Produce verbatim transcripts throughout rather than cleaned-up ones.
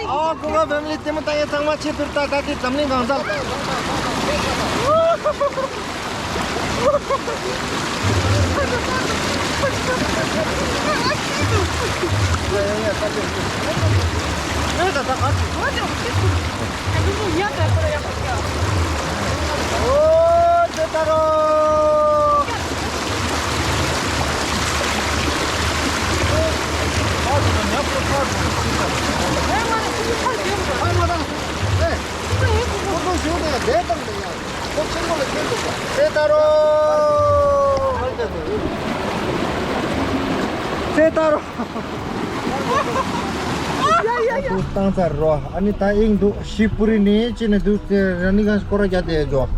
ཨ་ཀུན་དགའ་ཕེ་མི་ལི་ལྟད་མོ་ལྟ་མཁན་ཚང་མ་ཆེད་དུ་ལྟ། ད་དེ་འཛམ་གླིང་གང་ས། ཚེ་ལྟ་རོགས། ཡ་ཡ་ཡ། བཏང་ཚར་རོ། ཨ་ནི་ད་ཨིང་འདུག་ཤི་པུ་རི་ནི་ཅི་ནི་འདུག་ར་ནི་གང་སྐོར་ར་རྒྱ་དེ་འཇོ།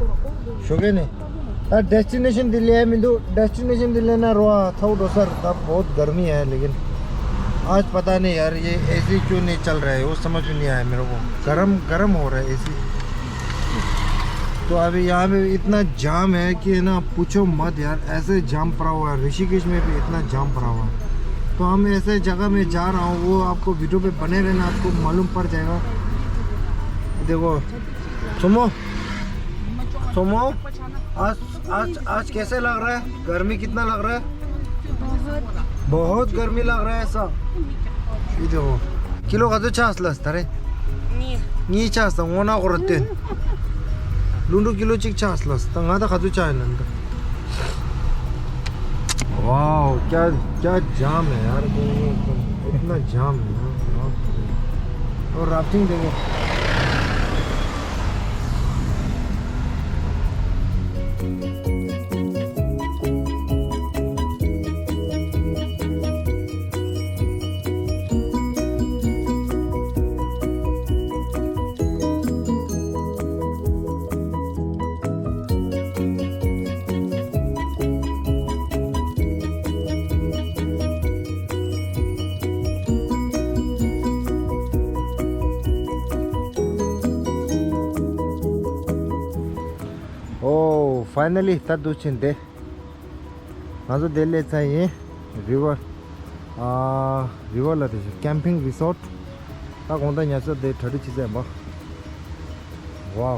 ཞོགས་ཀས་ནི། ད་destination འདི་ལས་མི་འདུག destination འདི་ལས་ན་རོ། ཨ་ཐའུ་འགྲོ་སར། ད་बहुत गर्मी है लेकिन आज पता नहीं यार, ये एसी क्यों नहीं चल रहा है, वो समझ में नहीं आया मेरे को। गर्म गर्म हो रहा है एसी। तो अभी यहाँ पे इतना जाम है कि ना पूछो मत यार, ऐसे जाम पड़ा हुआ है। ऋषिकेश में भी इतना जाम पड़ा हुआ है। तो हम ऐसे जगह में जा रहा हूँ, वो आपको वीडियो पे बने रहना, आपको मालूम पड़ जाएगा। देखो, सोमो, सोमो, आज, आज, आज कैसे लग रहा है? गर्मी कितना लग रहा है? बहुत गर्मी लग रहा है ऐसा। ये देखो, किलो का तो छाछ लस तारे। नी। नी छाछ ता, वो ना करो तेन। लुंडू किलो चिक छाछ लस ता, ང་ད་ག་ཚོད་ཆགས་ཡིན་ན་འདི། वाओ, क्या, क्या जाम है यार, इतना जाम है यार। और राफ्टिंग देखो। ཨོ། ཕའི་ནལ་ལི་ད་འདུག་ཕྱིན་ཏེ། ང་ཚོ་དེ་སླེབས་ཚར་ཡིན། རི་ཝར། ཨ། རི་ཝར་ལ་དེ་ཤི་ཀེམ་པིང་རི་སོར་ཊི། ད་དགོང་དག་ཉལ་ས་དེ་གྲ་སྒྲིག་བྱེད་ཚར་ཡིན་པ། ཝའོ།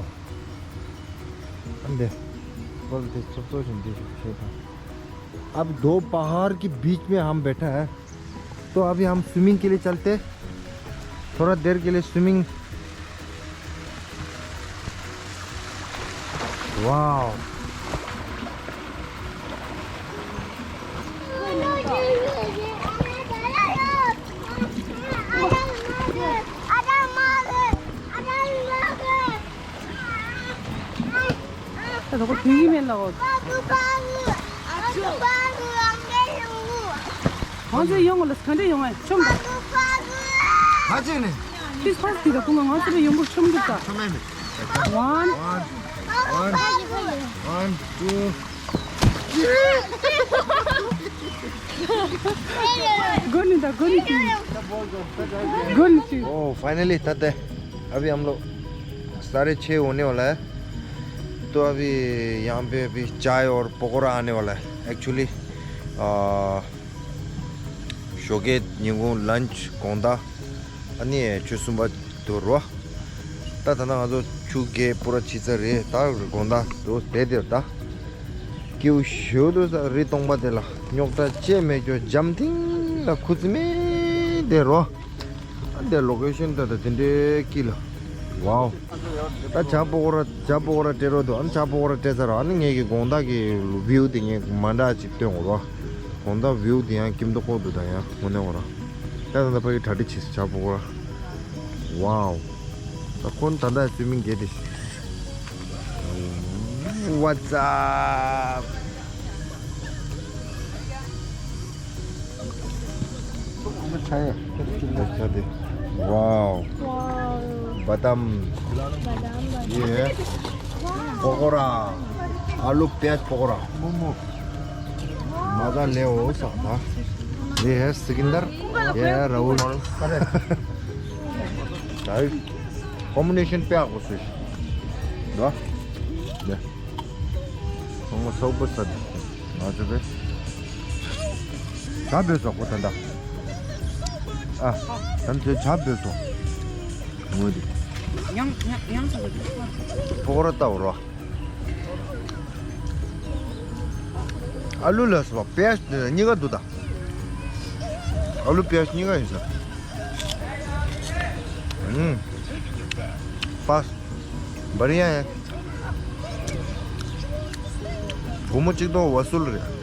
ཨ་འདི། ཧོལ་དེ་ཚོགས་གཙོ་བཞིན་འདི་ཞིག་བྱེད་དང་། अब दो पहाड़ के बीच में हम बैठा है। तो अभी हम स्विमिंग के लिए चलते, थोड़ा देर के लिए swimming. Wow. ད་ཁོ་དུས་ཀྱི་མེད་ལ་འོ། ང་ཚོ་ཡོང་གི་ལ་ག་འདྲ་ཡོང་ཨ་ཆོམ་ད། ཁ་ཅིག་ནས། ཏིས་ཕར་ཏི་ད་ཁོང་ང་ཚོ་ཡོང་གི་ཆོམ་འདུག་ད། ཆོམ་མེད་མེད། One, one, one, two. གོ་ནི་ད་གོ་ནི་ཅི། གོ་ནི་ཅི། ཨོ། ཕའི་ནལ་ལི་ད་དེ། अभी हम लोग साढ़े छः होने वाला है। तो अभी यहाँ पे अभी चाय और पकौड़ा आने वाला है। एक्चुअली ཞོགས་ཀས་ཉིན་གུང་ལན་ཆི་དགོང་དག་ཨ་ནི་ཆུ་གསུམ་པ་དུ་རོ། ད་ད་ནང་ང་ཚོ་ཆུ་རྐྱལ་པུ་ར་ཆི་ཚ་རེད། ད་དགོང་དག་དུ་བསྡད་དེ་ད། ཀེའུ་ཞོ་དུ་ས་རི་སྟོང་པ་དེ་ལ་རྙོག་དྲ་ཅེ་མེད་ཀྱོ་འཇམ་ཐིང་ལ་ཁུ་ཙི་མེད་དེ་རོ། ཨ་འདི་ལོ་ཀེ་ཤན་ད་ད་དེ་འདྲའི་ཀི་ལ། ཝའོ། ད་ཇ་པོ་ཀོ་ར་ཇ་པོ་ཀོ་ར་སྤྲད་རོགས་འདུག་ཨ་ནི་ཇ་པོ་ཀོ་ར་སྤྲད་ཚར་རོ། ཨ་ནི་ངས་ཀྱི་དགོང་དག་གི་བིའུ་དེ་ངས་མ་འདྲ་ཅིག་སྟོན་དགོས་རོ། དགོང་དག་བིའུ་དེ་ཡང་ཀིམ་ཏོ་ཀོ་འདུག་ད་ཡང་དངོས་གནས་འོ་ར། ད་ད་ད་ཕ་གི་གྲ་སྒྲིག་བྱེད་ཇ་པོ་ཀོ་ར། ཝའོ། ད་ཁོ་ད་ད་སུའི་མིང་གས་དེ། What's up? Wow. Badam. ये है पकौड़ा, आलू प्याज पकौड़ा। मजा ले हो सकता। ये है सिकंदर, ये है राहुल। भाई, कॉम्बिनेशन पे आपको स्विच। वाह। ले। ང་སོག་པོ་ས། ང་ཚོ་བས། ཇ་བོས་སོག་པོ་ད་ད། ཨ། ད་ཚོས་ཇ་བོས་སོག་ངོས་དེ། ཡང་ཡང་ཡང་ཚ་བ་དེ། ཕོ་ཁོ་ར་ལྟ་བུ་རོ། ཨ་ལུ་ལ་སོགས་པ་པེ་ཡ་གཉིས་ཀ་འདུག་ད། ཨ་ལུ་པེ་ཡ་གཉིས་ཀ་ཡིན་ས། ཨུམ། པ། བར་ཡ་ཡ། སྒོར་མོ་གཅིག་སྟོང་ཝ་སུལ་རེད།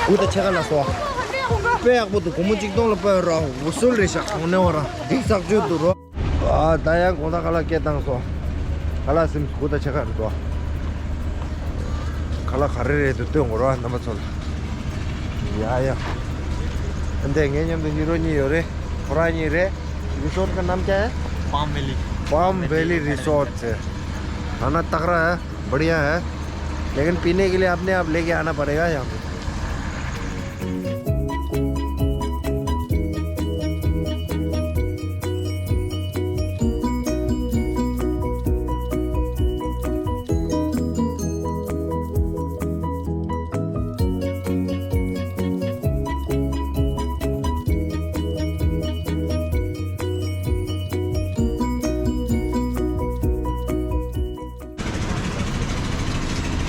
དགུ་དང་ཕྱེད་ཀ་ལ་སོ། དཔེ་ཡག་པོ་འདུག་སྒོར་མོ་གཅིག་སྟོང་ལ་དཔེ་ར་འུ་སུལ་རེད་ཤག་གོང་ནས་བ་ར་འདི་ཟག་བཅོས་འདུག་རོ། ཨ་ད་ཡང་དགོང་དག་ཁ་ལག་སྐད་བཏང་སོ། ཁ་ལག་སིམ་དགུ་དང་ཕྱེད་ཀ་རེད་དོ། ཁ་ལག་ག་རེ་རེད་དུ་སྟོན་དགོས་རོ་རྣམ་པ་ཚོ་ལ། ཡ་ཡ། འདི་ངའི་མཉམ་དུ་ཧི་རོ་གཉིས་ཡོད་རེད། ཁོ་རང་གཉིས་རེད། Resort का नाम क्या है? Palm Valley। Palm Valley Resort है। खाना तगड़ा है, बढ़िया है, लेकिन पीने के लिए अपने आप लेके आना पड़ेगा यहाँ पे।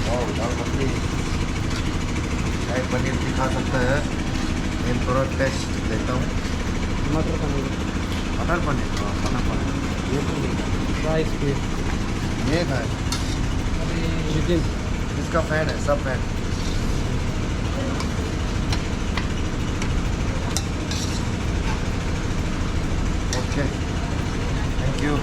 वाह, दाल मखनी। शाही पनीर भी खा सकता है। मैं थोड़ा टेस्ट लेता हूँ। मटर पनीर। मटर पनीर, हाँ, मटर पनीर। ये तो नहीं खाया। राइस भी। ये खाया। अभी चिकन। इसका फैन है, सब fan. Okay. Thank you.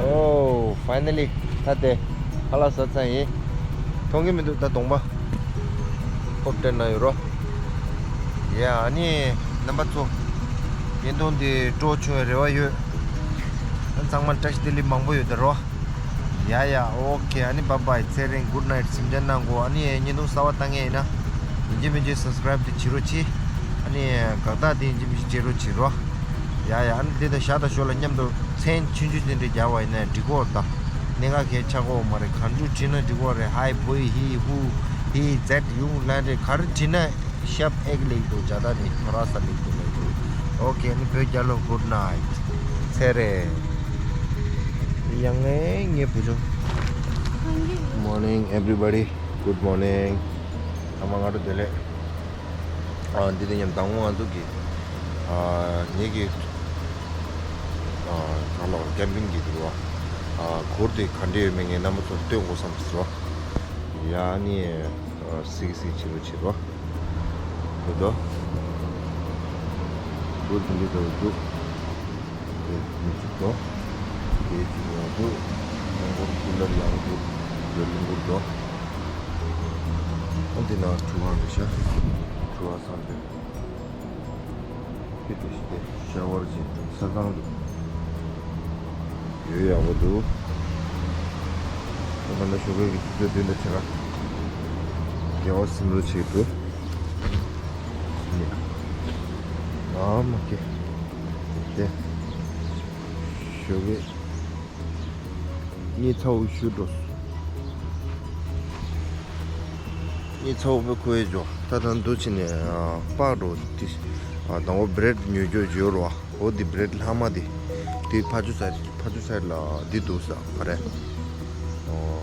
Oh, finally. ད་དེ་ཁ་ལག་ཟ་ཚར་ཡིན། མཐོང་གི་མི་འདུག་ད་གདོང་པ། ཧོབ་སྟེ་ན་ཡོད་རོ། ཡ་ཨ་ནི་རྣམ་པ་ཚོ། བརྙན་ཐུང་འདི་སྤྲོ་བྱུང་བའི་རེ་བ་ཡོད། ཨ་ཚང་མ་བཀྲ་ཤིས་བདེ་ལེགས་མང་པོ་ཡོད་ད་རོ། ཡ་ཡ། ཨོ་ཁེ། ཨ་ནི་བཱའི་བཱའི། ཚེ་རིང་། གུཌ་ནའིཊ། གཟིམ་འཇག་གནང་གོ། ཨ་ནི་བརྙན་ཐུང་གསར་པ་བཏང་མཁན་ཡིན་ན། ཡིན་གཅིག་མིན་གཅིག་སབ་སི་ཀ་རེབ་དེ་བྱེད་རོགས་གྱིས། ཨ་ནི་དགའ་རྟགས་དེ་ཡིན་གཅིག་མིན་གཅིག་བྱེད་རོགས་བྱེད་རོགས། ཡ་ཡ། ཨ་ནི་འདི་དང་ཞག་དང་ཞོགས་ལ་མཉམ་དུ་མཚན་ཆུང་ཆུང་དེ་འདྲ་རྒྱག་པ་ཡིན་ན་འགྲིག་གོ་ད། གནད་འགག་གལ་ཆགས་གོ་མ་རེད། གང་འདྲ་བྲིས་ན་འགྲིག་གོ་རེད། ཧའི་བོའི་ཧི་ཧུ་ཧི་ཛེད་ཡུང་ལན་རེད། ག་རེ་བྲིས་ན། ཤབ་ཨེག་ལེགས་འདུག་ཇ་ད་ནི་ཐོ་ར་ས་ལེགས་འདུག་ལེགས་འདུག་ཨོ་ཁེ། ནི་བོད་རྒྱལ་ལོ། གུཌ་ནའིཊ། ཚེ་རེ། ཡང་ངའི་ངའི་བུ་ཆུང་། Morning everybody. Good morning. ཚང་མ་སྔ་དྲོ་བདེ་ལེགས། ཨ་འདི་དེ་མཉམ་དང་པོ་ང་ཚོ་གི་ཨ་ངེད་ཀྱི་ཨ་གང་ལ་ཀེམ་པིང་གི་འདུག་བ། ཨ་གུར་དེ་ག་འདྲ་ཡོད་མེད་ངས་རྣམ་པ་ཚོར་སྟོན་དགོས་བསམ་ཟེར་བ། ཡ་ནི་ཨ་སིག་སིག་བྱེད་རོགས་བྱེད་རོགས། དེ་དོ། དེ་དེ་འདྲ་འདུག་དེ་མི་གཅིག་དོ། དེ་གཅིག་ཡང་འདུག་རླངས་འཁོར་ཀུ་ལར་ཡང་འདུག་དེ་རླངས་འཁོར་དོ། ཨ་འདི་ན་ཁྲུ་ཁང་རེད་ཤག་ཁྲུ་ཁང་སང་དེ། དེ་དེ་ཤི་དེ་ཤ་བར་གྱི་ས་ཚང་འདུག་ཡོད་ཡག་པོ་འདུག་ད་ལྟ་ཞོགས་ཀས་ཀྱི་ཆུ་ཚོད་བདུན་དང་ཕྱེད་ཀ། རྒྱལ་བ་སིམ་རུ་ཆེད་དུ། ཨ་མ་ཀེ། དེ། ཞོགས་ཀས་གཉིད་ཚ་བོ་ཞུ་འགྲོ། གཉིད་ཚ་བོ་དཔེ་ཁུ་བའི་འཇོ། ད་ད་འདུག་ཕྱི་ནས་ཨ་སྤག་འགྲོ་དེ། ཨ་དང་པོ་བྷི་རེད་ཉོ་རྒྱུ་ཡོད་རོ། འོ་དེ་བྷི་རེད་ལྷག་མ་དེ། དེ་ཕ་ཆུ་ས་ཕ་ཆུ་ས་ལ་འདི་འདུག་ས་ག་རེ། ཨོ་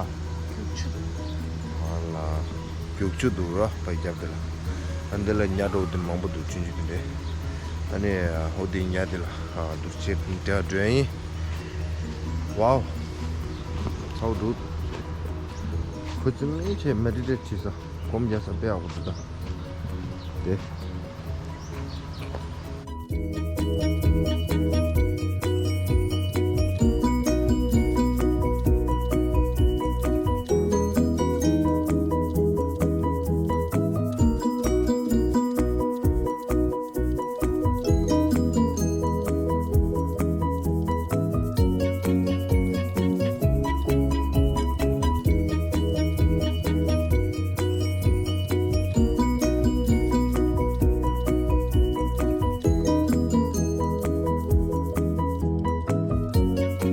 ཨ། རྒྱུག་ཆུ་འདུག་ཨ་ལ། རྒྱུག་ཆུ་འདུག་རོ་ཕ་རྒྱབ་དེ་ལ། ཨ་འདི་ལ་ཉ་འགྲོ་དེ་མང་པོ་འདུག་ཆུང་ཆུང་དེ་འདྲས། ཨ་ནི་འོ་དེ་ཉ་དེ་ལ་ཨ་འདུག་ཅེས་དེ་འདྲ་འགྲོ་ཡིན། Wow. How to ཁོ་ཚོ་མི་ཆེ་མེ་ཌི་ཊེཊ་བྱེད་ས་སྒོམ་རྒྱག་ས་དཔེ་ཡག་པོ་འདུག་ད། དེ།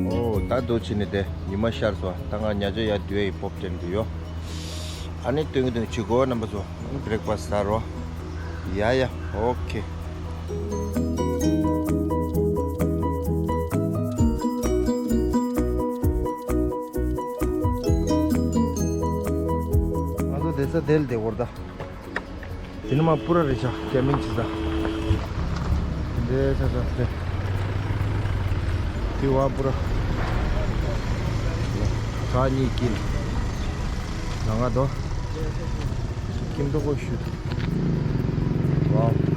ཨོ། ད་དུ་ཕྱིན་ནས་དེ་ཉི་མ་ཤར་སོང་། ད་ང་ཉ་ཆ་ཡར་འདུག་ཡ་ཡི་སྤོབས་དྲན་འདུག་ཡོ། ཨ་ནི་སྟོན་གི་འདུག་བྱེད་དགོས་རྣམ་པ་ཚོ། བྷི་རེག་ཕ་སི་ཟ་རོ། ཡ་ཡ། ཨོ་ཁེ། ང་ཚོ་བསྡད་ས་དེ་ལ་བསྡད་དགོས་རེད་ད། དེ་ནི་མ་པུ་ར་རེད་ཤག་ཀེམ་པིང་བྱེད་ས། དེ་ས་ས་དེ། དེ་བ་པུ་ར། ས་གཉིས་ཀྱི། ང་ང་དོ། ཀིམ་དོ་ཀོ་ཤུ། ཝའོ།